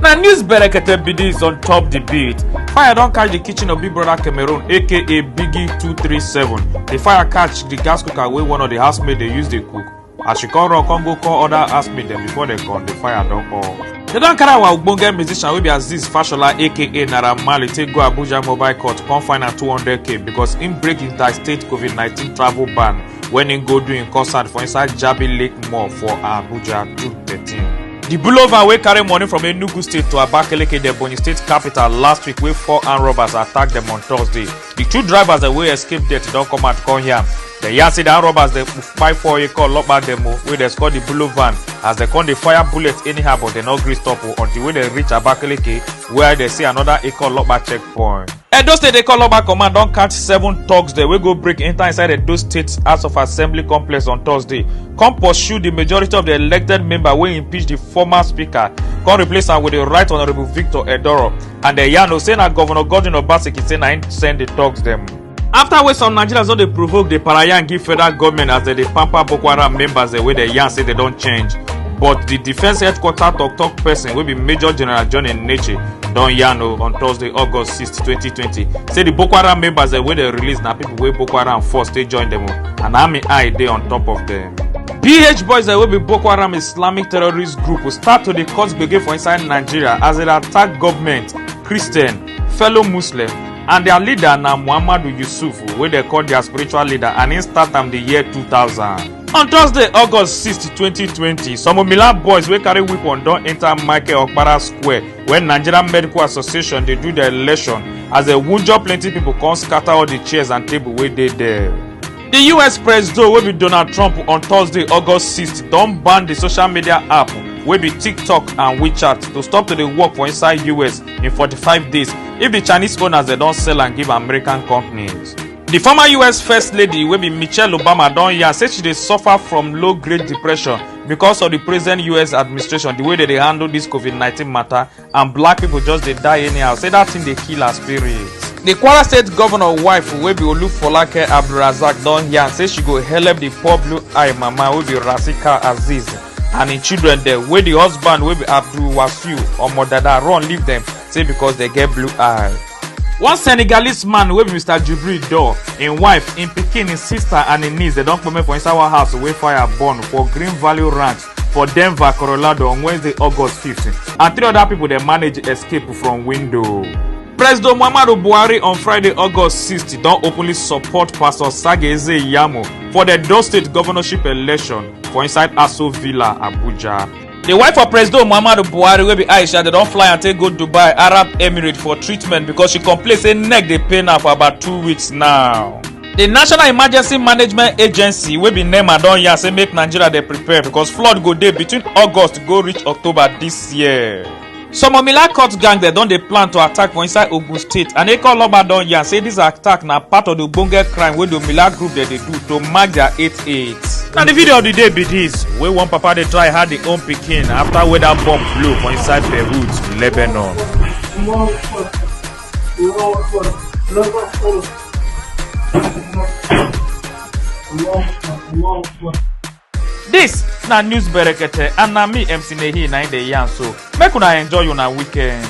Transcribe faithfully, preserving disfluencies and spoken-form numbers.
Na news berekete be dis on top the beat. Fire don catch the kitchen of Big Brother Cameroon, A K A Biggie two three seven. The fire catch the gas cooker wey one of the housemates dey use dey cook. As she come run, come go call other housemates dem before dem come, the fire don off. Dem don carry our ogbonge musician wey be Azeez Fashola, A K A Naira Marley, take go Abuja mobile court, come fine am two hundred K because im break interstate COVID nineteen travel ban when im go do im concert for inside Jabi Lake Mall for Abuja, June thirteen. The Bulo van wey carry money from Enugu State to Abakaliki, the Ebonyi State capital, last week, wey four armed robbers attack dem on Thursday. The two drivers dem wey escape death don come out come yarn. Dem yarn say the armed robbers dem kpai four Ikot Olopa dem o, wey dem score the Bulo van, as dem come dey fire bullets anyhow, but dem no gree stop o, until wey dem reach Abakaliki, where dem see another Ikot Olopa checkpoint. Edo State Ikot Olopa Command don catch seven thugs dem wey go break enter inside Edo State House of Assembly complex on Thursday, come pursue the majority of the elected member wey impeach the former speaker, come replace am with the Right Honourable Victor Edoro, and dem yarn o say na Governor Godwin Obaseki say na im send the thugs dem. After wey some Nigerians don dey provoke, dey parayam give federal government as dem dey pamper Boko Haram members dem wey dem yarn say dem don change. But the Defence Headquarter tok-tok person wey be Major General John Enenche don yarn o on Thursday, August sixth, twenty twenty, say the Boko Haram members dem wey dem release na people wey Boko Haram force take join dem o, and army eye dey on top of dem. B H boys dem wey be Boko Haram Islamic terrorist group start to dey cause gbege for inside Nigeria as dem attack government, Christian, fellow Muslim, and their leader na Muhammadu Yusuf, wey dem call their spiritual leader, and im start am the year two thousand. On Thursday, August sixth, twenty twenty, some Omila boys wey carry weapon don enter Michael Okpara Square when Nigerian Medical Association dey do their election, as dem wunjure plenty people come scatter all the chairs and table wey dey there. The U S President wey be Donald Trump on Thursday, August sixth, don ban the social media app wey be TikTok and WeChat to stop to dey work for inside U S in forty-five days if the Chinese owners dem don sell am give American companies. The former U S First Lady wey be Michelle Obama don yarn say she dey suffer from low-grade depression because of the present U S administration, the way dem dey handle this COVID nineteen matter, and black people just dey die anyhow, say that thing dey kill her spirit. The Kwara State Governor wife wey be Olufolake Abdulrazak don yarn say she go help the poor blue eye mama wey be Rasika Aziz and im children dem wey the husband wey be Abdul Wasiu Omodada run leave dem, say because dem get blue eye. One Senegalese man wey be Mister Jubril Dor, im wife, im pikin, im sister and im niece dem don kpeme for inside one house wey fire burn for Green Valley Ranch for Denver, Colorado on Wednesday, August fifth, and three other people dem manage escape from window. President Muhammadu Buhari on Friday, August sixth, don openly support Pastor Sage Eze Iyamo for the Edo State governorship election for inside Aso Villa, Abuja. The wife of President Muhammadu Buhari wey be Aisha, dem don fly am take go Dubai, Arab Emirates for treatment because she complain say neck dey pain her for about two weeks now. The National Emergency Management Agency wey be NEMA don yarn say make Nigeria dey prepare because flood go dey between August go reach October this year. Some Omila cult gang dem don dey plan to attack for inside Ogun State, and Ikot Olopa don yarn say this attack na part of the ogbonge crime wey the Omila group dem dey do to mark their eight eight. Na the video of the day be this, wey one papa dey try hide im own pikin after weather bomb blow for inside Beirut, Lebanon. This na news berekete, and na me, M C Nehi, na im dey yarn so. Make una enjoy una weekend.